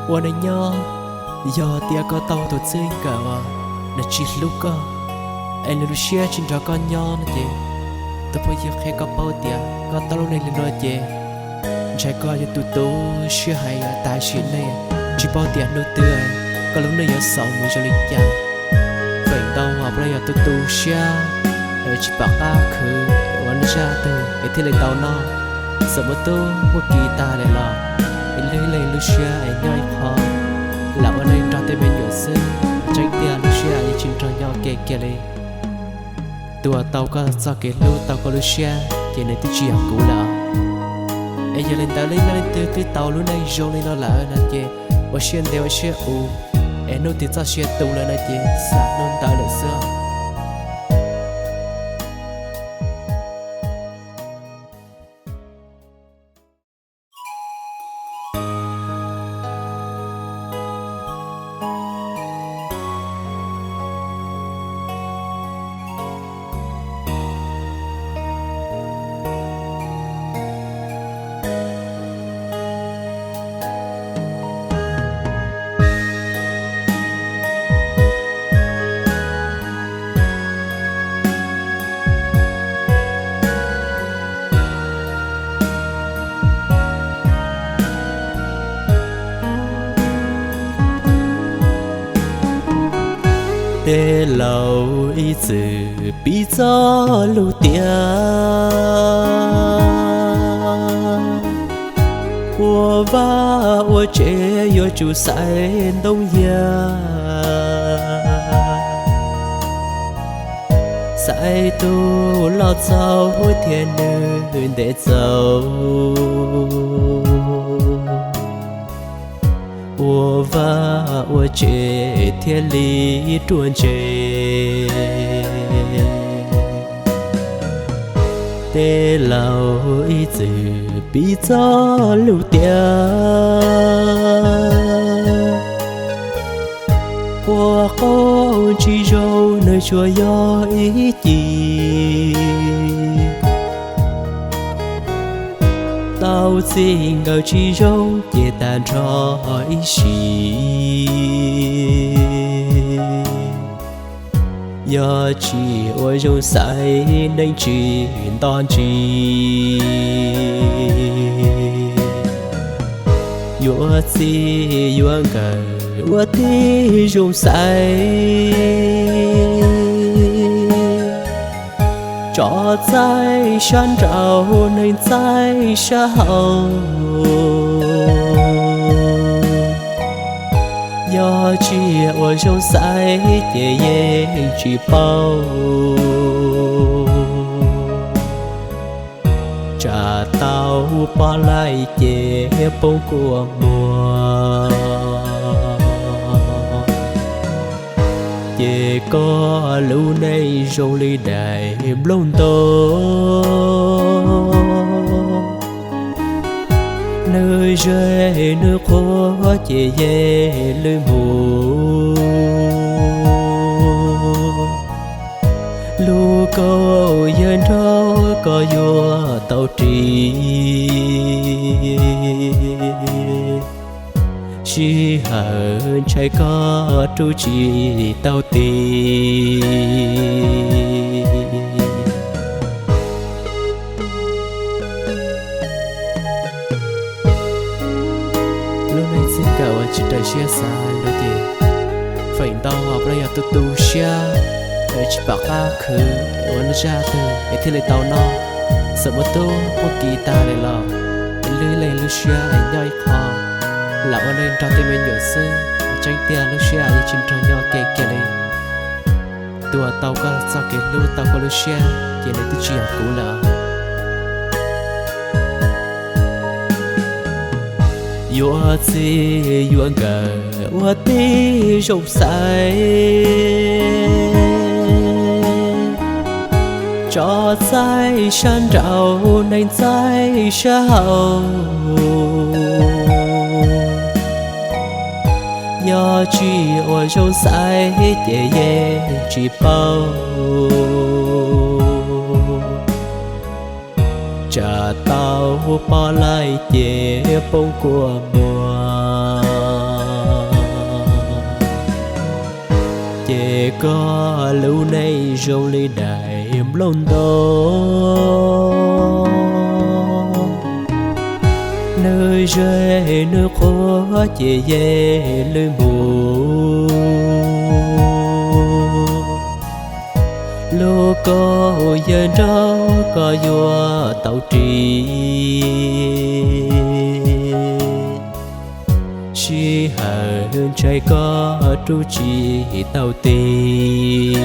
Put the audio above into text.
Ua neej nyob, yog tias koj tau tus txij nkawm uas nws tsis hlub koj, es nws lub siab tsis nrog koj nyob no ces, tus phooj ywg, qhia koj paub tias koj tau lub neej li no ces ntshai koj yuav tu tu siab heev tas sim neej, tsis paub tias hnub twg koj lub neej yuav xaus mus zoo li cas. Feem ntau uas puav leej yog tu tu siab, tsis pom qab khwv ua neej zaj twg es thiaj li tau noj. Txawm muaj tub muaj ki tag lawm los ib leeg ib leeg lub siab es nyob ib qho, lam ua neej nrog tej me nyuam xwb. Tseeb tiag lub siab yeej tsis nrog nyob ua ke kiag li. Tus uas tau koj txoj kev hlub tau koj lub siab ces nws twb tsis yog kuv lawm. Es yog li ntawd leej twg leej twg twb tau lub neej zoo li no lawm no ces ua siab ntev ua siab ua, es hnub twg txoj sia tu lawm no ces xam hnub ntawd lawm xwb. Tej laus ib txwm piv txoj lus tias ua vaj ua tsev yuav tsum xaiv ntoo yag, xaiv tus loj txaus thiab nws ntev txaus, ua vaj ua tsev thiaj li ruaj ntseg. Tej laus ib txwm piv txoj lus tias ua qauj tsis zoo nws tsuas yog ib cim, tau txij nkawm tsis zoo ces tag nrho ib sim. Yog tsis ua zoo xaiv neej tsis nto ntsis, yuav txij yuav nkawm ua tib zoo xaiv, tso txaij sab nraud neeg txaij sab hauv. Yog tsis ua zoo xaiv ces yeej tsis paub, tsam tau poj laib ces poob kua muag. Ces koj lub neej zoo li daim nplooj ntoo, nws ze nws qhuav ces yeej lwj mus. Lub kaus yawg nraug koj yuav tau ris, sij hawm ntshai koj rub tsis tau tis. Lub neej txij nkawm uas tsis raws siab xav no ces feem ntau puav leej yog tu tu siab, tsis pom qab khwv ua neej zaj twg es thiaj li tau noj. Txawm muaj tub muaj ki tag lawm los ib leeg ib leeg lub siab es nyob ib qho, lam ua neej nrog tej me nyuam xwb. Tseeb tiag lub siab yeej tsis nrog nyob ua ke kiag li. Tus uas tau koj txoj kev hlub tau koj lub siab ces nws twb tsis yog kuv lawm. Yuav txij yuav nkawm ua tib zoo xaiv, tso txaij sab nraud neeg txaij sab hauv. Yog tsis ua zoo xaiv ces yeej tsis paub, tsam tau poj laib ces poob kua muag. Koj lub neej zoo li daim nplooj ntoo, nws ze nws qhuav ces ye lwj mus. Lub koj yawg nraug koj yuav tau ris, sij hawm ntshai koj rub tsis tau tis.